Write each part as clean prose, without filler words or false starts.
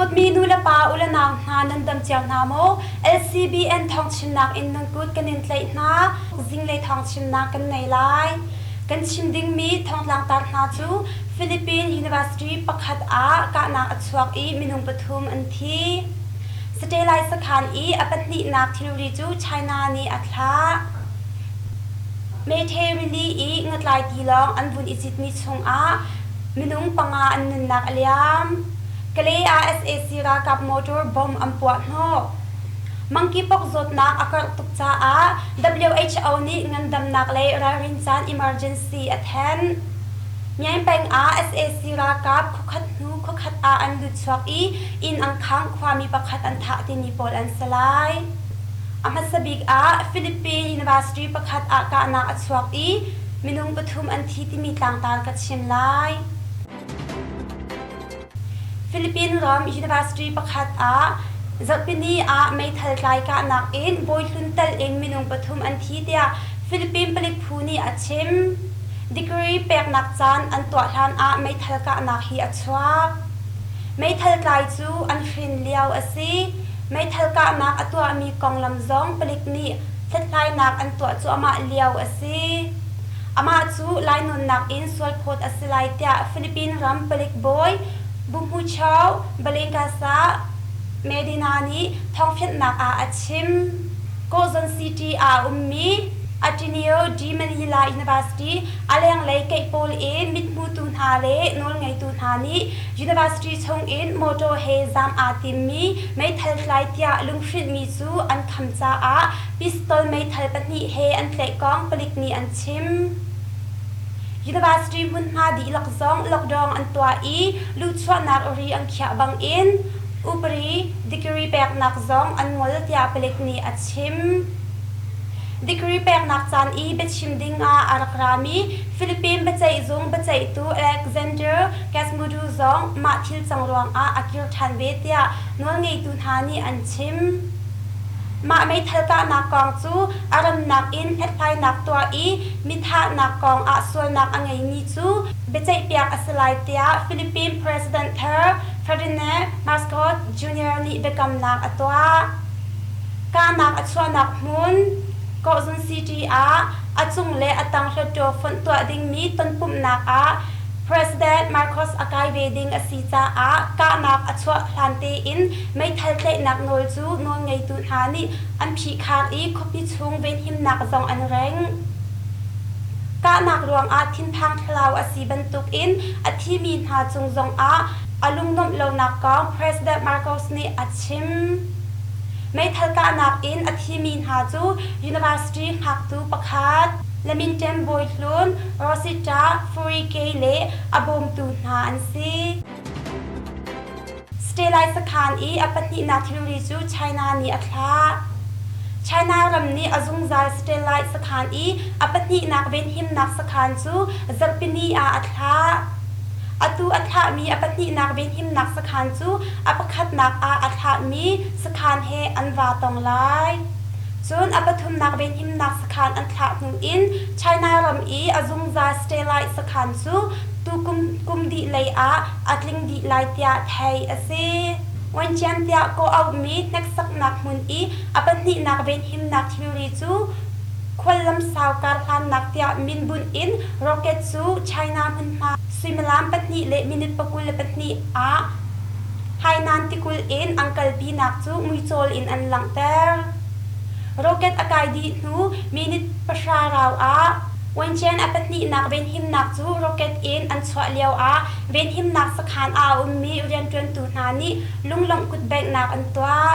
Dawtmi nu le pa u le nau hna nan dam cio hna maw? LCBN thawngchimnak in nan kut kan in tlaih hna. Zinglei thawngchimnak kan nei lai. Kan chim dingmi thawngtlangtar hna cu Philippine University pakhat ah kahnak a chuak i minung pathum an thi. Satellite sakhan i a pahnihnak thilri cu China nih a thlah. Meithe rili i ngatlai tilawng an vun i citmi chungah minung panga an nunnak a liam. Kalay ah sac ralkap motor bomb an puah hnawh. Monkeypox zawtnak a karh tuk caah WHO nih ngandamnak le ralrin caan emergency a thanh. Myaing peng ah sac ralkap khuakhat hnu khuakhat ah an lut chuak i inn an khangh khuami pakhat an thah timi pawl an si lai. A hmasa bik ah Philippine University pakhat ah kahnak a chuak i minung pathum an thi timi tlangtar ka chim lai. Philippine ram University pakhat ah zarhpini ah meithal tlai kahnak in bawihlun tel in minung pathum an thi tiah Philippine palik phu nih a chim. Degree peknak caan an tuah hlan ah meithal kahnak hi a chuak. Meithal tlai cu an hrin lio a si. Meithal kahnak a tuahmi konglam zong palik nih hlathlainak an tuah cuahmah lio a si. Amah cu lainawnnak in sualphawt a si lai tiah Philippine ram palik bawi Buhmucho Balingasa Medina nih thawngfianhnak ah a chim. Quezon City ah a ummi Ateneo de Manila University a lenglei keih pawl in mithmutu hna le nawlngeitu hna nih University chungin mawṭaw he zaam aa timmi meithal tlai tiah lunghrinhmi cu an kham caah pistol meithal pahnih he an tlaih kong palik nih an chim. University hmunhma dihlak zong lockdown an tuah i luhchuahnak ri an khiah bangin upari degree peknak zong an ngol tiah palik nih a chim. Degree peknak caan i biachim dingah a rak rami Philippine biaceihzung biaceihtu Alexander Gasmudu zong mah thil cang ruangah a kir ṭhan ve tiah nawlngeitu hna nih an chim. Mah meithal kahnak kong cu a rannak in hlathlainak tuah i mithahnak kong ah sualnak a ngeimi cu biaceihpiak a si lai tiah Philippine President thar Ferdinand Marcos Jr. nih biakamnak a tuah. Kahnak a chuahnak hmun Quezon City ah a cung le a tang hluttaw fonh tuah dingmi tonpumhnak ah President Marcos a kai ve ding a si caah kahnak a chuah hlan tein meithal tlaihnak nawl cu nawlngeitu hna nih an phihkhar i khuapi chung venhimnak zong an rengh. Kahnak ruangah thinphang thlalau a si bantukin a thimi hna cung zongah a lungnuamh lonak kong President Marcos nih a chim. Meithal kahnak in a thimi hna cu university hngaktu pakhat, Lamington Bawihlun, Rosita Furike le a bawmtu hna an si. Satellite sakhan i a pahnihnak thilri cu China nih a thlah. China ram nih a zungzal satellite sakhan i a pahnihnak venhimnak sakhan cu zarhpini ah a thlah. Atu a thlahmi a pahnihnak venhimnak sakhan cu a pakhatnak ah a thlahmi sakhan he an vaa tong lai. Cun a pathumnak venhimnak sakhan an thlah hnu in China ram i a zungzal satellite sakhan cu tukum kum dih lei ah a tling dih lai tiah theih a si. Wenjian tiah kawh-auhmi hneksaknak hmun i a pahnihnak venhimnak thilri cu khuallam sau karhlannak tiah min bunh in rocket cu China hmunhma suimilam pahnih le minute 22 ah Hainan tikulh in an kalpinak cu muicawl in an langhter. Rocket a kai dih hnu minute pahra rau ah Wenjian a pahnihnak venhimnak cu rocket in an chuah lioah venhimnak sakhan ah a ummi rianṭuantu hna nih lunglawmh kutbenghnak an tuah.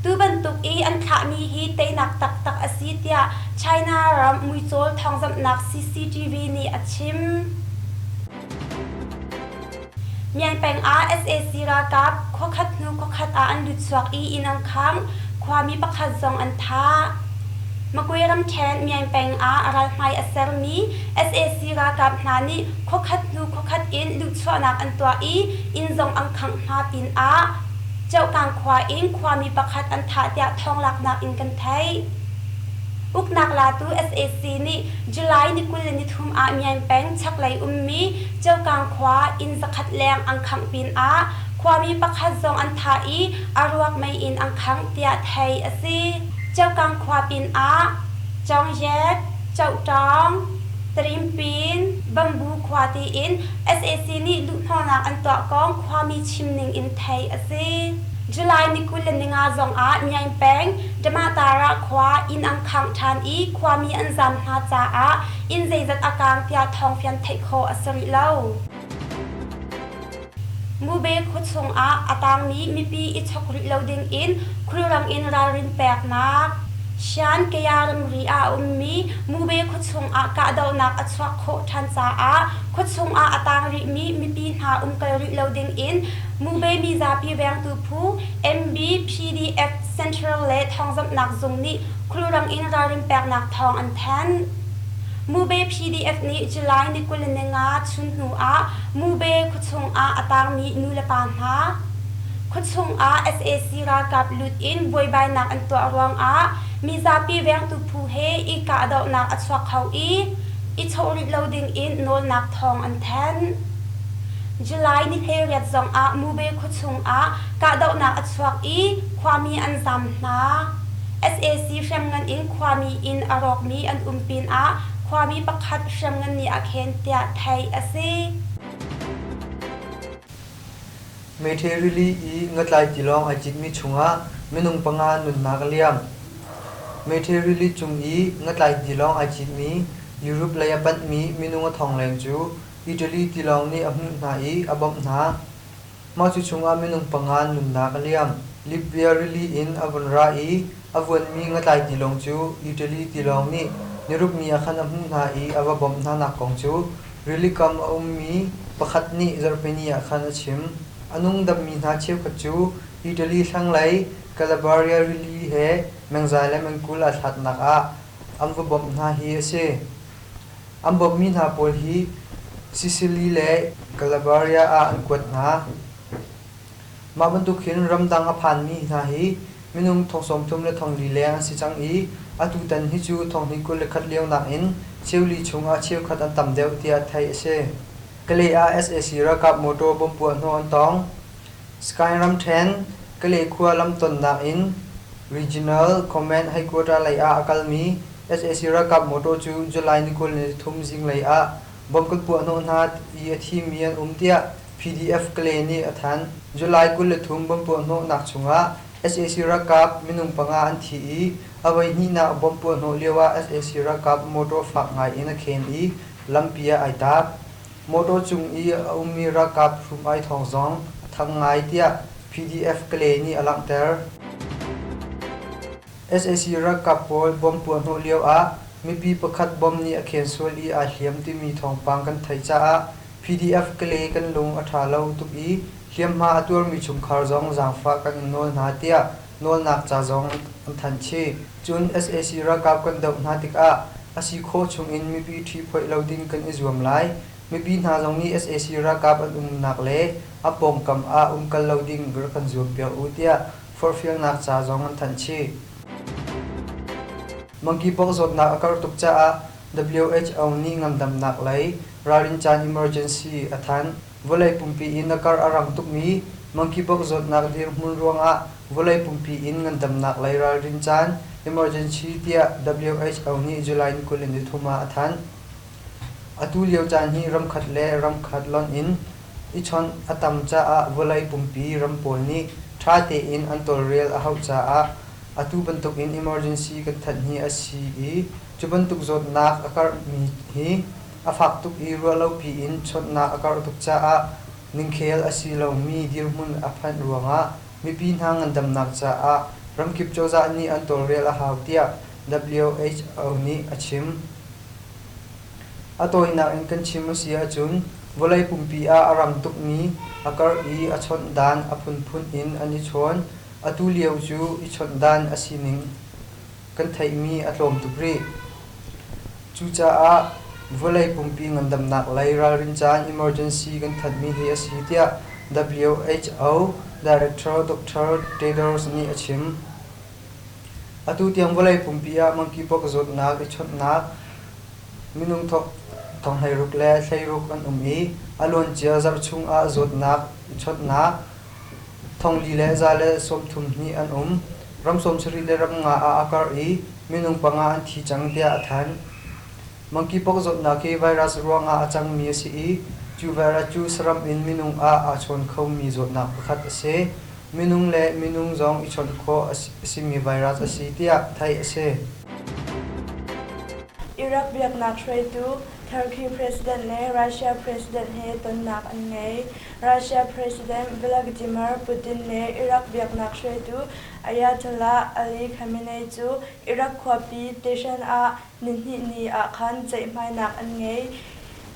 Tu bantuk i an thlahmi hi teinak taktak a si tiah China ram muicawl thawngzamhnak CCTV nih a chim. Myan peng ah sac ralkap khuakhat hnu khuakhat ah an lutchuak i inn an khangh, khuami pakhat zong an thah. Magwe ramṭhen Myan peng ah ralhmai a sermi sac ralkap hna nih khuakhat hnu khuakhat in luhchuahnak an tuah i inn zong an khangh hna pinah Cohkang khua in khuami pakhat an thah tiah thawnglaknak in kan theih. Uknak latu sac nih July ni 23 ah Myan peng chaklei ummi Cokang khua inn zakhat leng an khangh pinah Khuami pakhat zong an thah i a ruak mei in an khangh tiah theih a si. Cokang khua pinah Congyet, Cohtawng, Tarimpin, Bambu khua tiin sac nih luhhnawhnak an tuah kong khuami chim ning in theih a si. July ni 25 zongah Myaing peng Damatara khua inn an khangh ṭhan i khuami an zaam hna caah inn zeizat a kaang tiah thawngfian theih khawh a si rih lo. Mube khuachung ah a tangmi mipi i chok rih lo dingin khulrang in ralrin peknak. Shan Kaya ramri ah a ummi Mube khuachung ah kahdohnak a chuak khawh ṭhan caah khuachung ah a tang rihmi mipi hna umkal rih lo dingin Mube mizapi vengtu phu MBPDF Central le thawngzamhnak zung nih khulrang in ralrin peknak thawng an thanh. Mube PDF nih July ni 25 chun hnu ah Mube khuachung ah a tangmi nulepa hna khuachung ah sac ralkap lut in buaibainak an tuah ruangah mizapi vengtu phu he i kahdohnak a chuak kho i i chawh rih lo dingin nawlnak thawng an thanh. July ni 18 zongah Mube khuachung ah kahdohnak a chuak i khuami an zam hna. Sac hriamngan in khuami inn a rawkmi an um pinah khuami pakhat hriamngan nih a khen tiah theih a si. Meithe rili i ngatlai tilawng ai citmi chungah minung panga nunnak a liam. Meithe rili cung i ngatlai tilawng ai citmi Europe lei a panhmi minung a thong leng cu Italy tilawng nih a hmuh hna i a bawmh hna. Mah cu chungah minung panga nunnak a liam. Libya rili in a vun ra i a vuanmi ngatlai tilawng cu Italy tilawng nih nirukni ah khan a hmuh hna i a va bawmh hnanak kong cu rilikam a ummi pakhat nih zarhpini ah khan a chim. A nungdammi hna cheukhat cu Italy thlanglei Calabria rili he mengzai le mengkul aa hlatnak ah an va bawmh hna hi a si. An bawmhmi hna pawl hi Sicily le Calabria ah an kuat hna. Mah bantuk hin ramdang a phanmi hna hi minung thong 30 le thong li leng an si cang i atutan hi cu thong hnih 21 lio nakin cheuli chungah cheukhat an tam deuh tiah theih a si. Kalay ah sac ralkap motor bomb puah hnawh an tong. Sky ramṭhen Kalay khua lamtonnak in Regional Command Headquarter lei ah a kalmi sac ralkap motor cu July ni 23 zinglei ah bomb kan puah hnawh hna i a thimi an um tiah PDF Kalay nih a thanh. July 23 bomb puah hnawhnak chungah sac ralkap minung panga an thi i a voihnihnak bomb puah hnawh lioah sac ralkap motor fak ngai in a khen i lampi ah ai taap. Motor cung i a ummi ralkap hrum-ai thawng zong a thang ngai tiah PDF Kalay nih a langhter. Sac ralkap pawl bomb puah hnawh lio ah mipi pakhat bomb nih a khen sual i aa hliam timi thawngpang kan theih caah PDF Kalay kan lung a ṭha lo tuk i hliamhma a tuarmi chungkhar zong zaangfah kan in nawl hna tiah nawlnak ca zong an thanh chih. Cun sac ralkap kan doh hna tikah a si khawh chungin mipi ṭhihphoih lo ding kan i zuam lai. Mipi hna zong nih sac ralkap an umnak le a pawngkam ah umkal lo ding rak kan zuampiak u tiah forhfialnak ca zong an thanh chih. Monkeypox zawtnak a karh tuk caah WHO nih ngandamnak lei ralrin caan emergency a thanh. Vawlei pumpi in a karh a rang tukmi monkeypox zawtnak dirhmun ruangah vawlei pumpi in ngandamnak lei ralrin caan emergency tiah WHO nih July ni 23 ah a thanh. Atu lio caan hi ramkhat le ramkhat lonh in i chawnh a tam caah vawlei pumpi ram pawl nih ṭha tein an tawlrel a hauh caah atu bantukin emergency kan thanh hi a si i cu bantuk zawtnak a karhmi hi a fak tuk i ruahlopi in chawnhnak a karh tuk caah ningkhel a si lomi dirhmun a phanh ruangah mipi hna ngandamnak caah ramkip cozah nih an tawlrel a hau tiah WHO nih a chim. A tawinak in kan chim a si ahcun vawlei pumpi ah a rang tukmi a karh i a chawnh dan a phunphun in an i chawn. Atu lio cu i chawnh dan a sining kan theihmi a tlawm tuk rih. Cucaah vawlei pumpi ngandamnak lei ralrin caan emergency kan thanhmi hi a si tiah WHO Director Dr. Tedros nih a chim. Atu tiang vawlei pumpi ah monkeypox zawtnak i chawnhnak minung thong 16 le 16 an um i a luancia zarh chungah zawtnak i chawnhnak Thongli le 132 an um. Ram 70 le ram nga ah a karh i minung panga an thi cang tiah a thanh. Monkeypox zawtnak hi virus ruangah a cangmi a si i cu virus cu saram in minung ah aa chawn khomi zawtnak pakhat a si. Minung le minung zong i chawnh khawh a simi virus a si tiah theih a si. Iraq biaknak hruaitu Turkey President le Russia President he tonnak an ngei. Russia President Vladimir Putin le Iraq biaknak hruaitu Ayatollah Ali Khamenei cu Iraq khuapi Tehran ah nihnihni ah khan ceihmainak an ngei.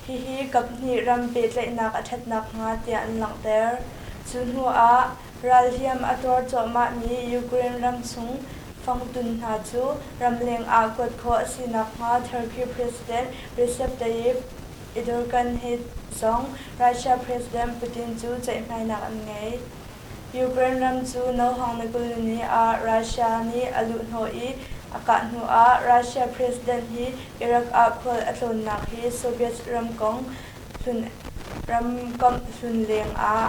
Hihi kaphnih ram pehtlaihnak a ṭhat nakhnga tiah an langhter. Cu hnu ah ralhliam a tuar cuahmahmi Ukraine ramchung fangtun hna cu ramleng ah kuat khawh a si nakhnga Turkey President Recep Tayyip Erdogan he zong Russia President Putin cu ceihmainak an ngei. Ukraine ram cu nohawng ni 20 ni ah Russia nih a luhhnawh i a kah hnu ah Russia President hi Iraq ah khual a tlawnnak hi Soviet ramkomh hlun leng ah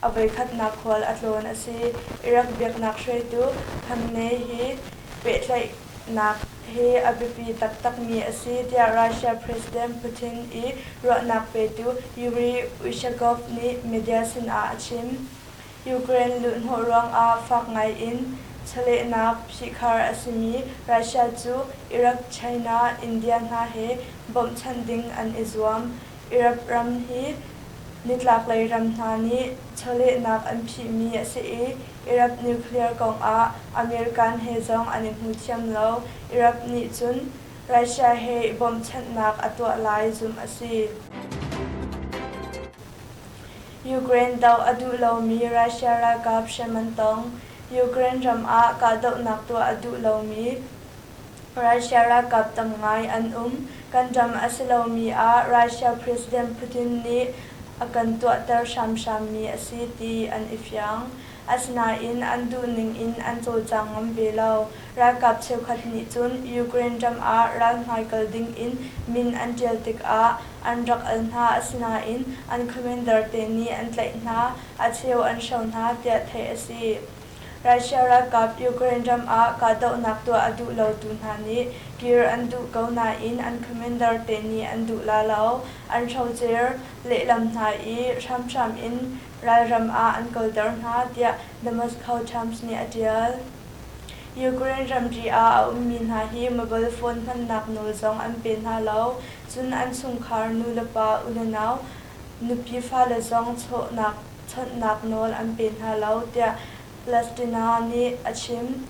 a voikhatnak khual a tlawn a si. Iraq biaknak hruaitu Khamenei hi pehtlaihnak hi a biapi taktakmi a si tiah Russia President Putin i ruahnak petu Yuri Ushakov nih media sinah a chim. Ukraine luhhnawh ruangah fak ngaiin chawlehnak phihkhar a simi Russia cu Iraq, China, India hna he bawmhchanh ding an i zuam. Iraq ram hi nitlaklei ram hna nih chawlehnak an phihmi a si i Iraq nuclear kongah American he zong an i hmu thiam lo. Iraq nih cun Russia he i bawmhchanhnak a tuah lai zumh a si. Ukraine doh a duh lomi Russia ralkap hrem an tong. Ukraine ram ah kahdohnak tuah a duh lomi Russia ralkap tam ngai an um. Kan ram a si lomi ah Russia President Putin nih a kan tuahter hramhrammi a si ti an i fiang. Asinain an duhning in an cawlcang ngam ve lo. Ralkap cheukhat nih cun Ukraine ram ah ralhmai kal ding in min an ṭial tikah an rak al hna asinain an commander te nih an tlaih hna, a cheu an hro hna tiah theih a si. Russia ralkap Ukraine ram ah kahdohnak tuah a duh lotu hna nih kir an duh ko nain an commander te nih an duh la lo. An hrocer lehlam hna i hramhram in ralram ah an kalter hna tiah The Moscow Times nih a ṭial. Ukraine ramri ah a ummi hna hi mobile phone hmannak nawl zong an pe hna lo. Cun an chungkhar nulepa unenau nupi fale zong chawnhnak nawl an pe hna lo tiah Plastina nih a chim.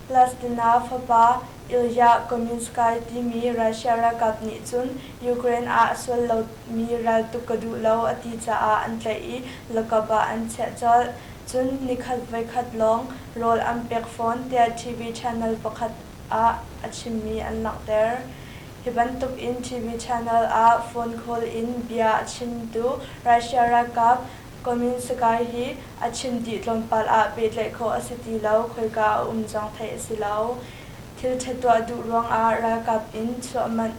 Plastina fapa Ilya Kominsky timi Russia ralkap nih cun Ukraine ah a sual lomi raltuk ka duh lo a ti caah an tlaih i lakap ah an chiah colh. Cun nikhat voikhat lawng rawl an pek fawn tiah TV channel pakhat ah a chimmi an langhter. Hi bantuk in TV channel ah phone call in bia a chimtu Russia ralkap Kominsky hi a chim dih tlawmpal ah pehtlaih khawh a si ti lo, khoika a um zong theih a si lo. Thil ṭha tuah duh ruangah ralkap in chuah manh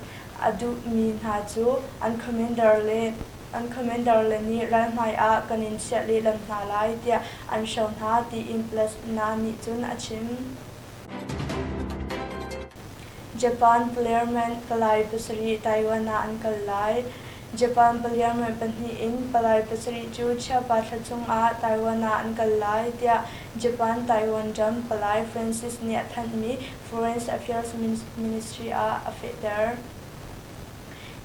a duhmi hna cu an commander le nih ralhmai ah kan in chiah lehlam hna lai tiah an hro hna tiin Plasna nih cun a chim. Japan Parliament palai pasarih Taiwan ah an kal lai. Japan Parliament pahnih in palai pasarih cu Chiapa thla chungah Taiwan ah an kal lai, tiah Japan-Taiwan ram palai Francis nih a thanhmi Foreign Affairs Ministry ah a fehter.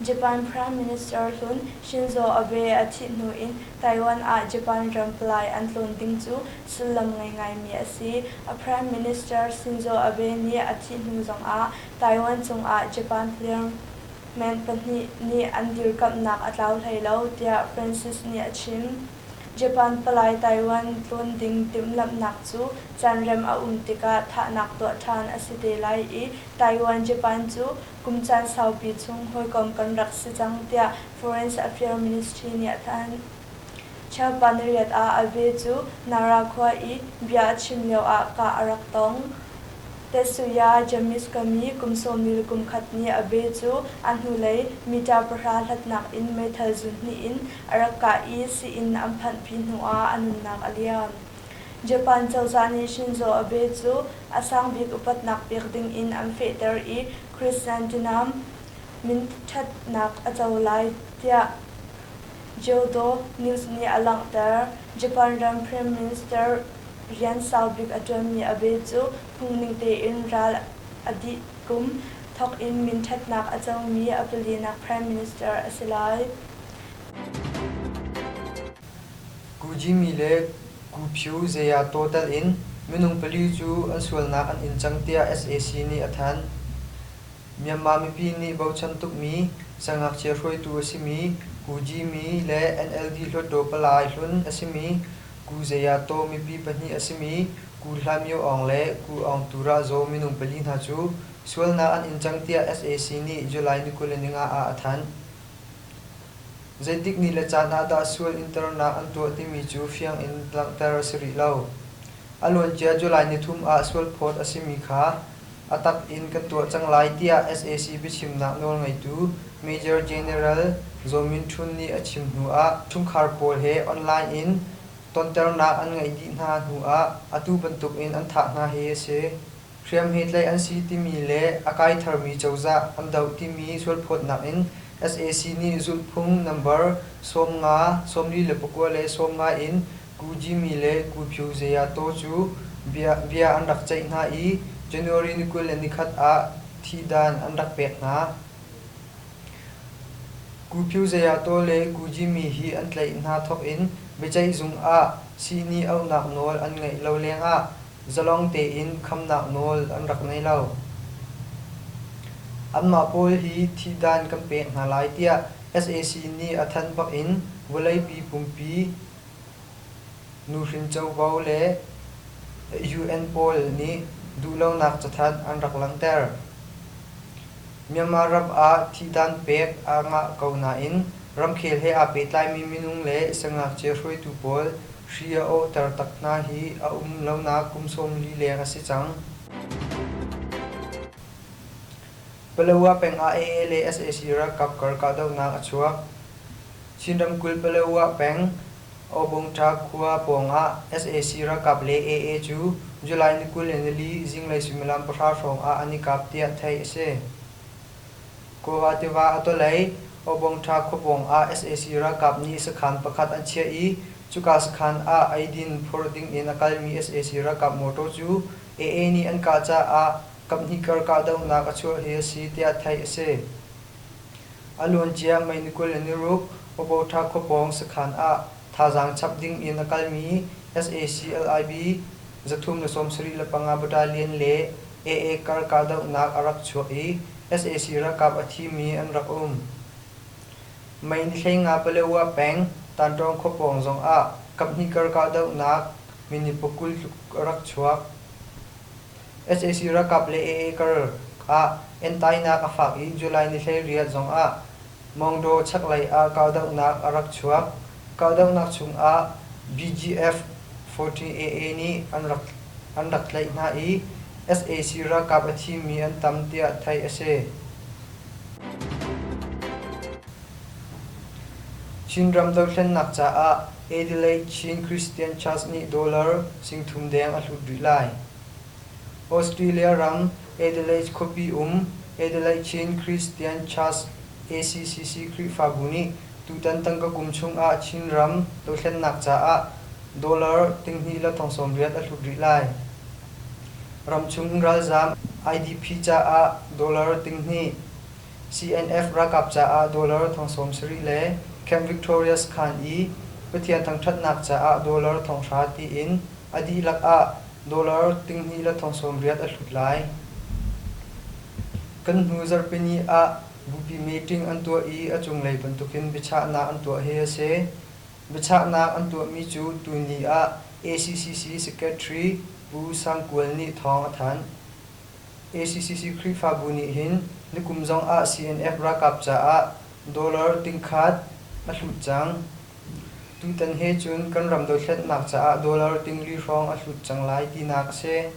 Japan Prime Minister hlun Shinzo Abe a thih hnu in Taiwan ah Japan ram palai an tlawn ding cu sullam ngei ngaimi a si. A Prime Minister Shinzo Abe nih a thih hnu zongah Taiwan cungah Japan Parliament pahnih nih an dirkamhnak a tlau hlei lo, tiah Francis nih a chim. Japan palai Taiwan tlawn ding timhlamhnak cu caanrem a um tikah thahnak tuah ṭhan a si te lai i Taiwan-Japan cu kum caan saupi chung hawikom kan rak si cang tiah Foreign Affairs Ministry nih a thanh. Chaupa nariat ah Abe cu Nara khua i bia a chim lioah kah a rak tong. Tetsuya Jamiskami kum 21 nih Abe cu a hnulei mita pahra hlatnak in meithal zun hnih in a rak kah i sii-inn an phanhpi hnuah a nunnak a liam. Japan cozah nih Shinzo Abe cu a sangbik upatnak pek dingin an fehter i Chrysanthemum minṭhatnak a co lai tiah Kyodo News nih a langhter. Japan ram Prime Minister rian saubik a ṭuanmi Abe cu phungning tein ral a dih kum thawkin minṭhatnak a comi a palinak Prime Minister a si lai. Kujimi le Kuphyu Zeyato telh in minung pali cu an sualnak an in cang tiah sac nih a thanh. Myanmar mipi nih bochan tukmi siangngakchia hruaitu a simi Ku Jimi le NLD Hluttaw palai hlun a simi Ku Zeyato mipi pahnih a simi Ku Hla Myo Aung le Ku Aung Turah Zaw minung pali hna cu sualnak an in cang tiah sac nih July ni 25 ah a thanh. Zeitik ni le caan ah dah sual internak an tuah timi cu fiang in langhter a si rih lo. A luancia July nithum ah sualphawt a simi kha a tak in kan tuah cang lai tiah sac biachimnak nawlngeitu Major General Zaw Min Htun nih a chim hnu ah chungkhar pawl he online in tonternak an ngeih dih hna hnu ah atu bantuk in an thah hna hi a si. Hriam he tlaih an si timi le a kai tharmi cozah an doh timi sualphawtnak in sac nih zulhphung nambar 50, 49 le 50 in Ku Jimmy le Ku Phyu Zeyato cu bia an rak ceih hna i January ni 21 ah thihdan an rak pek hna. Ku Phyu Zeyato le Ku Jimmy hi an tlaih hna thawk in biaceihzung ah sihni auhnak nawl an ngeih lo lengah zalong tein khamnak nawl an rak ngei lo. Anmah pawl hi thihdan kan pek hna lai tiah sac nih a thanh bak in vawleipi pumpi nuhrin covo le UN pawl nih duhlonak cathanh an rak langhter. Myanmar ram ah thihdan pek aa ngah ko nain ramkhel he aa pehtlaimi minung le siangngakchia hruaitu pawl hri a awhter tak hna hi a um lonak kum 40 leng a si cang. Palawa peng ah AA le sac ralkap kar kahdohnak a chuak. Chin ramkulh Palawa peng Obongṭha khua pawngah sac ralkap le AA cu July ni 24 zinglei suimilam 10 hrawng ah an i kap tiah theih a si. Kawa tiva a tawlei Obongṭha khua pawngah sac ralkap nih sakhan pakhat an chiah i cuka sakhan ah eidin phor dingin a kalmi sac ralkap mawṭaw cu AA nih an kah caah kaphnih kar kahdohnak a chuah hi a si tiah theih a si. A luancia May ni 26 Obotha khuapawng sakhan ah thazaang chap ding in a kalmi SACLIB 375 Battalion le AA kar kahdohnak a rak chuak i sac ralkap a thimi an rak um. May ni 15 Palawa peng Tantawng khuapawng zong ah kaphnih kar kahdohnak minute 20 tluk a rak chuak. Sac ralkap le AA kar ah entainak a fak i July ni 18 zong ah Maungdaw chaklei ah kahdohnak a rak chuak. Kahdohnak chung ah BGF 14 AA nih an rak tlaih hna i sac ralkap a thimi an tam tiah theih a si. Chinram dothlennak caah Adelaide Chin Christian Church nih dollar 3000 deng a hlut rih lai. Australia ram Adelaide khuapi um Adelaide Chin Christian Church ACCC Khrihfabu nih tutan tangka kum chungah Chinram dothlennak caah dollar 2,080 a hlut rih lai. Ramchung ralzaam IDP caah dollar 2,000, CNF ralkap caah dollar 70,000 le Camp Victoria sakhan i Pathian thangṭhatnak caah dollar 1,000 tiin a dihlak ah dollar 2,080 a hlut lai. Kan hnu zarhpini ah bupi meeting an tuah i a cunglei bantukin biachahnak an tuah hi a si. Biachahnak an tuahmi cu tuni ah ACCC Secretary Pu Sang Kual nih thawng a thanh. ACCC Khrihfabu nih hin nikum zong ah CNF ralkap caah dollar 1,000 a hlut cang. Tutan he cun kan ram dothlennak caah dollar 4,000 hrawng a hlut cang lai tinak a si.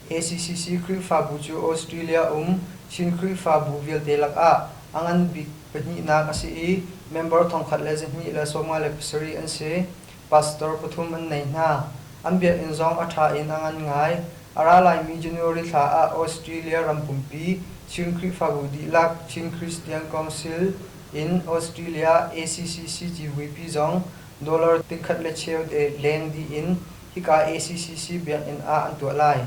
ACCC Khrihfabu cu Australia um Chin Khrihfabu vialte lakah a ngan bik pahnihnak a si i member 1,257 an si. Pastor pathum an nei hna. An biakinn zong a ṭha in a ngan ngai. A ra laimi January thla ah Australia ram pumpi Chin Khrihfabu dihlak Chin Christian Council in Australia ACCC civuipi zong dollar tingkhat le cheu leng dih in hika ACCC biakinn ah an tuah lai.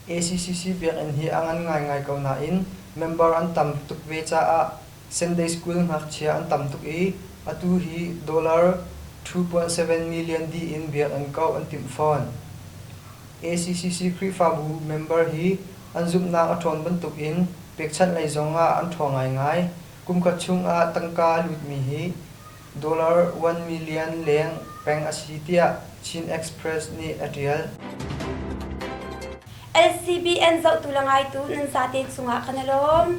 ACCC biakinn hi a ngan ngaingai ko nain member an tam tuk ve caah Sunday School ngakchia an tam tuk i atu hi dollar 2.7 million dih in biakinn kauh an timh fawn. ACCC Khrihfabu member hi an zumhnak a ṭhawn bantukin pekchanh lei zongah an ṭhawng ngaingai. Kumkhat chungah tangka a lutmi hi dollar 1 million leng peng a si tiah Chin Express nih a ṭial. LCBN zohtu le ngaitu nan zate cungah kan i lawm.